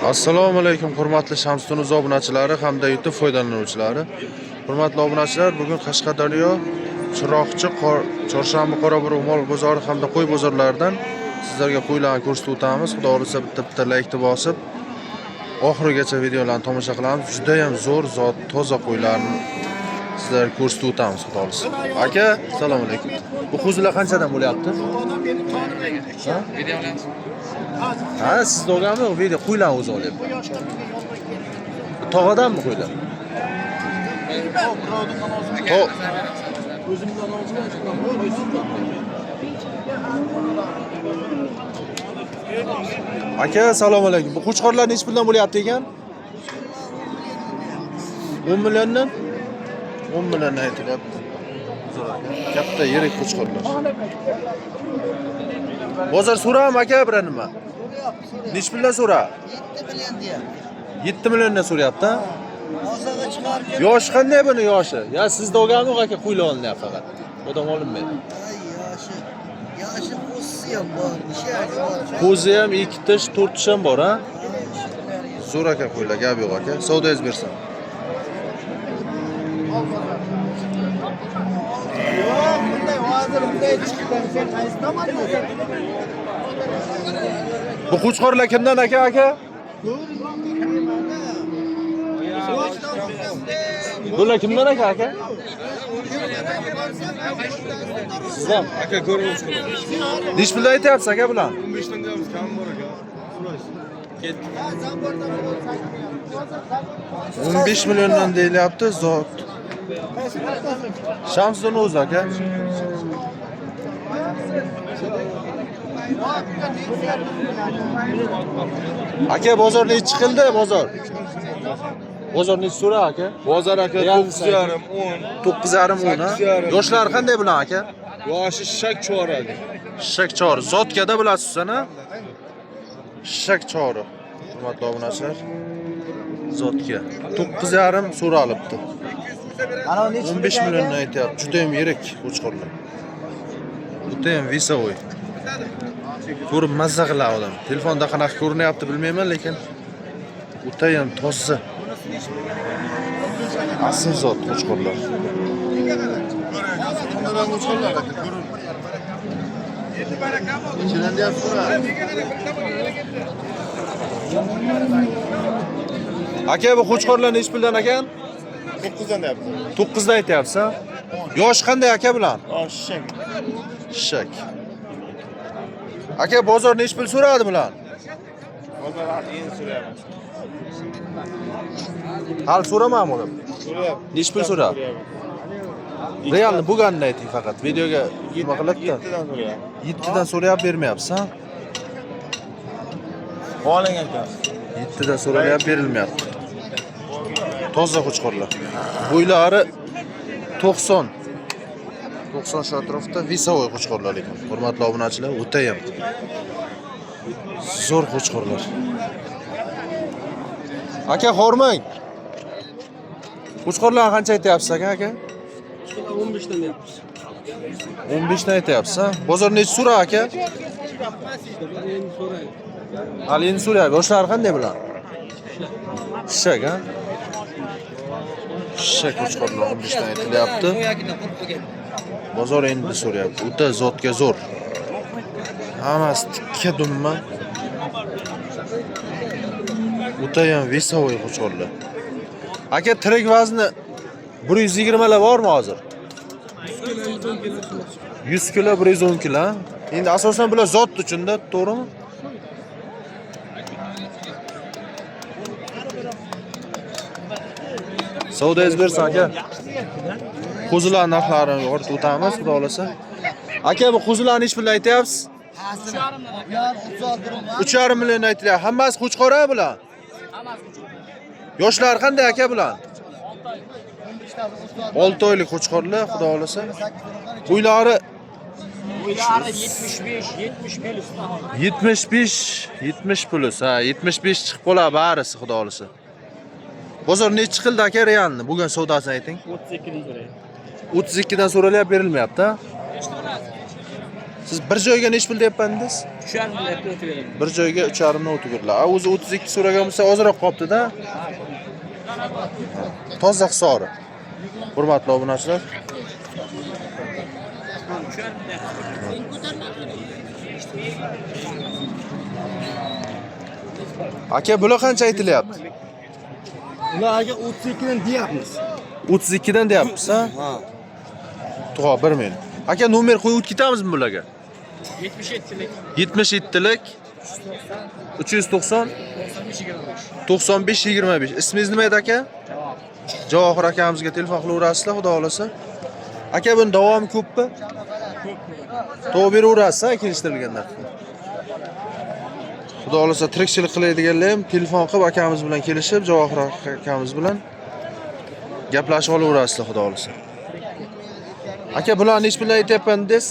Assalomu alaykum hurmatli Shamsiddin o'z obunachilari hamda YouTube foydalanuvchilari. Hurmatli obunachilar, bugun Qashqadaryo Chiroqchi Chorshanba Qoraburuq mol bozori hamda qo'y bozorlaridan sizlarga qo'ylarni ko'rsatib o'tamiz. Xudo xohlasa bitta-bitta laykni bosib, oxirigacha videolarni tomosha qilamiz. Juda ham zo'r zot, toza qo'ylarni sizlarga ko'rsatib o'tamiz, xudo xohlasa. Aka, assalomu alaykum. Bu qo'zilar qanchadan bo'lyapti? Ha? Ha, siz olganmi? Video qo'ylarni o'zi olyapti. Tog'adanmi qo'ylar? To Aka, assalomu alaykum. Bu qo'chqorlar nechi puldan bo'lyapti ekan? 10 milliondan? 10 milliondan aytilyapti. Zo'r aka. Katta yirik qo'chqorlar. Bozor so'rami aka bir nima? Nechi puldan so'ra? 7 million deyapti. 7 milliondan so'rayapti. Ha? Bozorga chiqarib Yoshi qanday buni yoshi? Ya sizda olganmi yo'q aka, qo'ylar olinyapti faqat. Odam olinmaydi. Ay yoshi. Yoshi qo'zisi ham bor, ishagi bor. Qo'zi ham 2 tish, 4 tish ham bor, ha? Zo'r aka qo'ylar, gap yo'q aka. Savdoyingiz bersin. Yo'q, bunday hozir bunday chiqdi. Sen qaysi tomondasan? Bu qo'chqorlar kimdan aka aka? Bular kimdan aka aka? Sizdan. Aka ko'ramiz. Nechi puldan aytyapsiz aka bular? 15 dan deyapmiz, kam bor aka. 15 milliondan deyilyapti zot. Shamsiddin o'zi aka. Aka bozor nechi chiqildi bozor? Bozor nechi so'ra aka? Bozor aka Real 9,5, 10. 9,5 10 ha? 8,5. Yoshlari qanday bular aka? Yoshi shak chor aka. Shishak chori. Zotkada bilasiz a? Shishak chori. Hurmatli obunachilar. Zotka. 9,5 so'ralibdi. 15 milliondan aytyapti. Juda ham yirik qo'chqorlar. Juda ham весовой. Ko'rib mazza qiladi odam. Telefonda qanaqa ko'rinyapti bilmayman, lekin o'ta ham toza. Asl zot qo'chqorlar. Aka, bu qo'chqorlar nechi puldan ekan? 9 dan deyapmiz. 9 dan aytyapsiz, ha? Yoshi qanday aka bilan? Yoshi shak. Shishak. Aka, bozor nechi pul so'radi bular? Bozor hali endi so'rayapmiz. Hali so'ramam uni. So'rayapmiz. Nechi pul so'radi? Realni bo'lganini ayting faqat. Videoga nima qiladi-da? 7 dan so'rayapmiz. 7 dan so'rayap bermayapsiz, ha? Oling aka. 7 dan so'ralyapti, berilmayapti. Toza qo'chqorlar. Bo'ylari 90. 90 shu atrofda весовой qo'chqorlar ekan. Hurmatli obunachilar, o'ta ham zo'r qo'chqorlar. Aka, hormang. Qo'chqorlarni qancha aytyapsiz aka, aka? 15 dan deyapmiz. 15 dan aytyapsiz, ha? Bozor nechi so'ra aka? Endi so'raydi. Hali endi so'rayapti. Yoshlari qanday bular? Shishak, ha? Shishak qo'chqorlar 15 dan aytilyapti. Bozor endi so'rayapti. O'ta zotga zo'r. Hammasi tikka dumma. O'ta ham весовой qo'chqorlar. Aka, tirik vazni 120 lar bormi hozir? 100 kilo, 110 kilo. Ha? Endi asosan bular zot uchun-da, to'g'rimi? Savdoyingiz bersin aka. Qo'zilar narxlarini yoritib o'tamiz, xudo xolasa. Aka, bu qo'zilarni nechi puldan aytyapsiz? 3,5 million aytilyapti. Hammasi qo'chqor bular. Yoshlari qanday aka bular? 6 oylik qo'chqorlar, xudo xolasa. Bo'ylari Bo'ylari 75, 70 plus. 75, 70 plus. Ha, 75 chiqib qoladi barisi, xudo xolasa. Bozor nechi qildi aka realni? Bugun savdosini ayting. 32 dan so'raydi. 32 dan so'ralyapti, berilmayapti, ha? Siz bir joyga nechi pul deyapman dedingiz? 3,5 deyapti, o'tib beraman. Bir joyga 3,5 dan o'tib beriladi. A o'zi 32 so'ragan bo'lsa ozroq qolibdi-da. Toza hisori. Hurmatli obunachilar. Aka, bular qancha aytilyapti? Ularga 32 dan deyapmiz. 32 dan deyapmiz, ha? Ha. Tug'a bir minut. Aka, nomer qo'yib o'tib ketamizmi bularga? 77lik 77lik 390 95 25. Ismingiz nima edi aka? Javohir akamizga telefon qilaverasizlar, xudo xolasa. Aka, buni davomi ko'pmi? To'g'ri beraverasiz, ha, kelishtirilgan narxda. Xudo xolasa tirikchilik qiladiganlar ham telefon qilib akamiz bilan kelishib, Javohir akamiz bilan gaplashib olaverasizlar, xudo xolasa. Aka, bularni nechi puldan aytyapman dedingiz?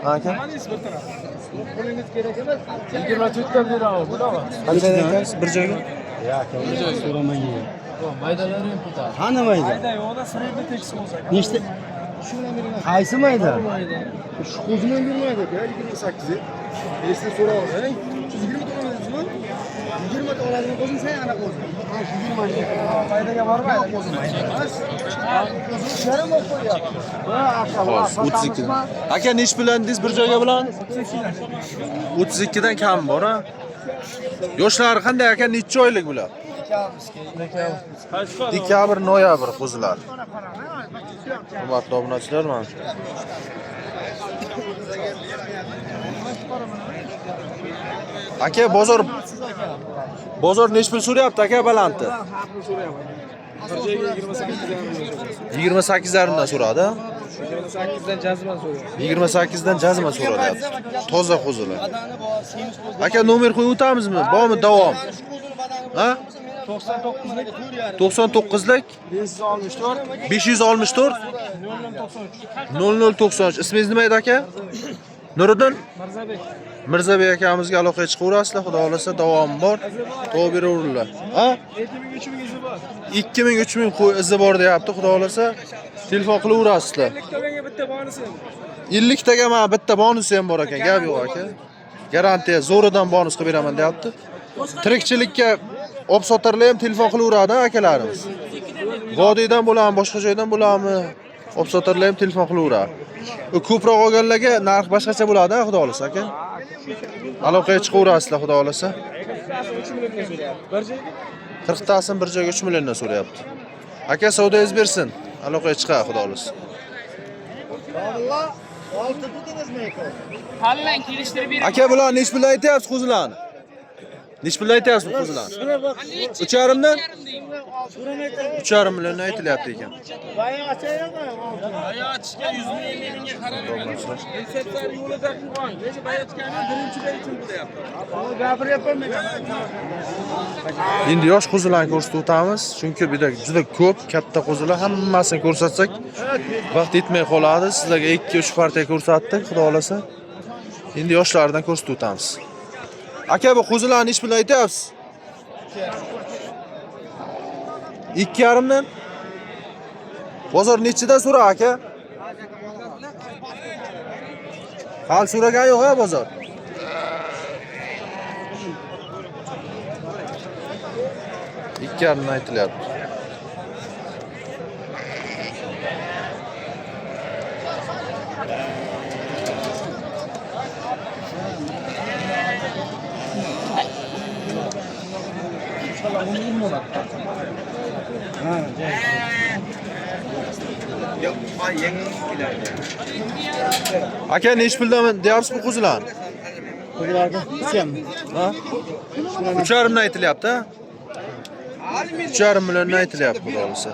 Ha, aka? 24 dan beraman, bularmi? Qancha aytasiz bir joyga? Qani mayda? Nechta? Qaysi mayda? Shu qo'zini ham bermaydi aka, 28 i. Esda so'rayapsiz. 320 ta oladingizmi? 20 ta oladigan qo'zini sen ana qo'zini. Ha, shu 20 ta. Maydaga bormaydi. Qo'zi mayda emas. Qo'zini yarim olib qo'yyapti. Hozir 32. Aka, nechi bilan dedingiz bir joyga bilan? 32 dan kam bor, ha? Yoshlari qanday aka, necha oylik bular? Dekabr, noyabr qo'zilar. Hurmatli obunachilar, mana. Aka, bozor nechi pul so'rayapti aka balanti? 28,5 dan so'radi. 28dan jazman so'rayapti. 28 dan jazma so'rayapti. Toza qo'zilar. Badani bor, semiz qo'zi. Aka, nomer qo'yib o'tamizmi? Bormi davom? Shu qo'zini badani Ha? 99lik 99lik 564 564 0093. 0093. Ismingiz nima edi aka? Nuriddin Mirzabek. Mirzabek akamizga aloqaga chiqaverasizlar, xudo xolasa davom bor. To'g'ri beraverurlar. Ha? 2000 3000 izi bor. 2000 3000 qo'y izi bor deyapti, xudo xolasa. Telefon qilaverasizlar. 50 ta menga bitta bonusi. 50 taga mana bitta bonusi ham bor ekan, gap yo'q aka. Garantiya zo'ridan bonus qilib beraman deyapti. Tirikchilikka olib sotarlar ham telefon qilaveradi akalarimiz. Vodiydan bo'ladimi, boshqa joydan bo'ladimi? Olib sotarlar ham telefon qilaveradi. U ko'proq olganlarga narx boshqacha bo'ladi, xudo xolasa aka. Aloqaga chiqaverasizlar, xudo xolasa. 3 millionga so'rayapti. Bir joyga 40 tasini bir joyga 3 milliondan so'rayapti. Aka, savdoyingiz bersin. Aloqaga chiqadi, xudo xolasa. Domla, 6 dedingizmi aka? Tanlang, kelishtirib bering. Aka, bularni nechi puldan aytyapsiz qo'zilarni? Nechi puldan aytyapsiz bu qo'zilarni? 3,5 dan? 3,5 milliondan aytilyapti ekan. Bayochga 100 ming 50 mingga qarab Retseptlar yo'lida qo'ying. Lekin bayochkani birinchi uchun bo'lyapti. Endi yosh qo'zilarni ko'rsatib o'tamiz, chunki bu yerda juda ko'p katta qo'zilar, hammasini ko'rsatsak vaqt yetmay qoladi. Sizlarga 2-3 partiya ko'rsatdik, xudo xolasa. Endi yoshlaridan ko'rsatib o'tamiz. Aka, bu qo'zilarni nechi puldan aytyapsiz? 2,5 dan. Bozor nechidan so'ra aka? Hali so'ragan yo'q ha bozor. 2,5 dan aytilyapti. Aka, nechi puldan deyapsiz bu qo'zilarni? Qo'zilarga 3,5. Ha? 3,5 dan aytilyapti, ha? 3,5 milliondan aytilyapti, xudo xolasa.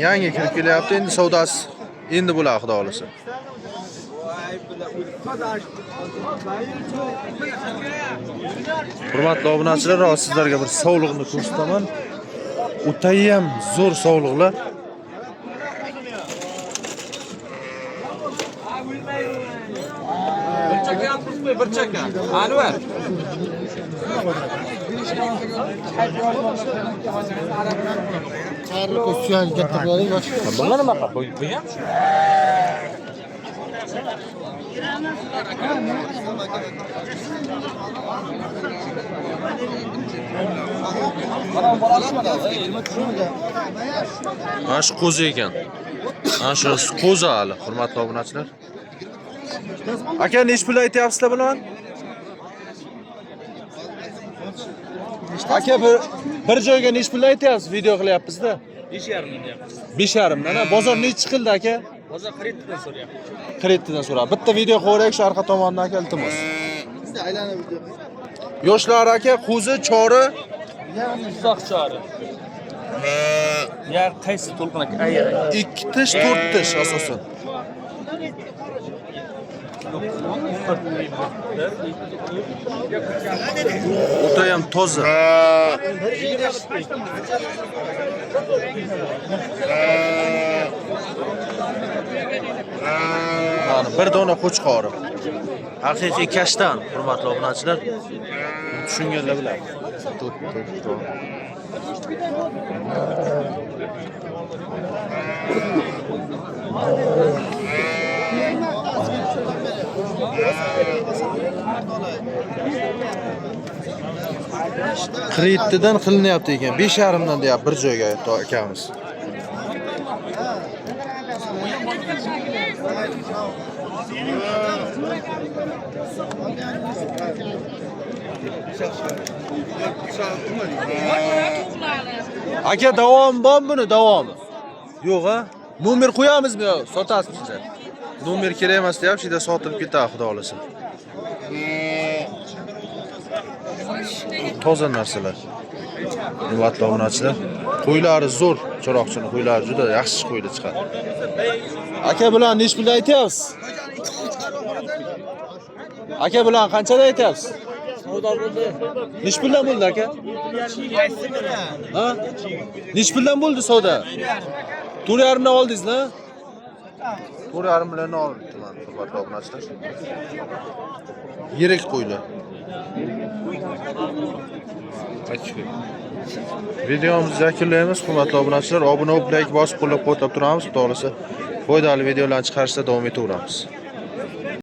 Yangi kirib kelyapti, endi savdosi endi bo'ladi, xudo xolasa. Hurmatli obunachilar, hozir sizlarga bir sovliqni ko'rsataman. O'tayam zo'r sovliqlar. Bir chaka yotqizib qo'y, bir chaka. Anvar. Bunga nima qilib? Bu ham shu. Mana shu qo'zi ekan. Mana shu qo'zi hali, hurmatli obunachilar. Aka, nechi pul aytyapsizlar buni? Aka, bir joyga nechi pul aytyapsiz? Video qilyapmiz-da. 5,5 deyapmiz. 5,5 dan. Bozor nechi qildi aka? Bozor 47 dan so'rayapti. 47 dan so'rab. Bitta video qo'yaylik shu arqa tomondan aka, iltimos. Yoshlar aka, qo'zi chori Uzoq chori. Ya qaysi to'lqin aka? Ayir. 2 tish, 4 tish asosan. O'ta ham toza. Mana bir dona qo'chqori. Haqiqiy kashtan, hurmatli obunachilar. Tushunganlar biladi. To'rt. Kreditdan qilinyapti ekan. 5,5 dan deyapti bir joyga akamiz. Aka, davomi bormi buni, davomi? Yo'q a? Nomer qo'yamizmi yo sotasizmi sizlar? Nomer kerak emas deyapti, shu yerda sotilib ketadi, xudo xolasa. Toza narsalar. Hurmatli obunachilar, qo'ylari zo'r, Chiroqchini qo'ylari juda yaxshi qo'ylar chiqadi. Aka, bilan nechi puldan aytyapsiz? Aka, bilan qanchadan aytyapsiz? Savdo bo'ldi. Nechi puldan bo'ldi aka? Ha? Nechi puldan bo'ldi savdo? 4,5 dan oldingiz-la? 4,5 million oldi, hurmatli obunachilar. Yirik qo'ylar. Videomizni yakunlaymiz, hurmatli obunachilar. Obuna bo'lib, like bosib, qo'llab-quvvatlab turamiz. Xudo xolasa, foydali videolarni chiqarishda davom etaveramiz.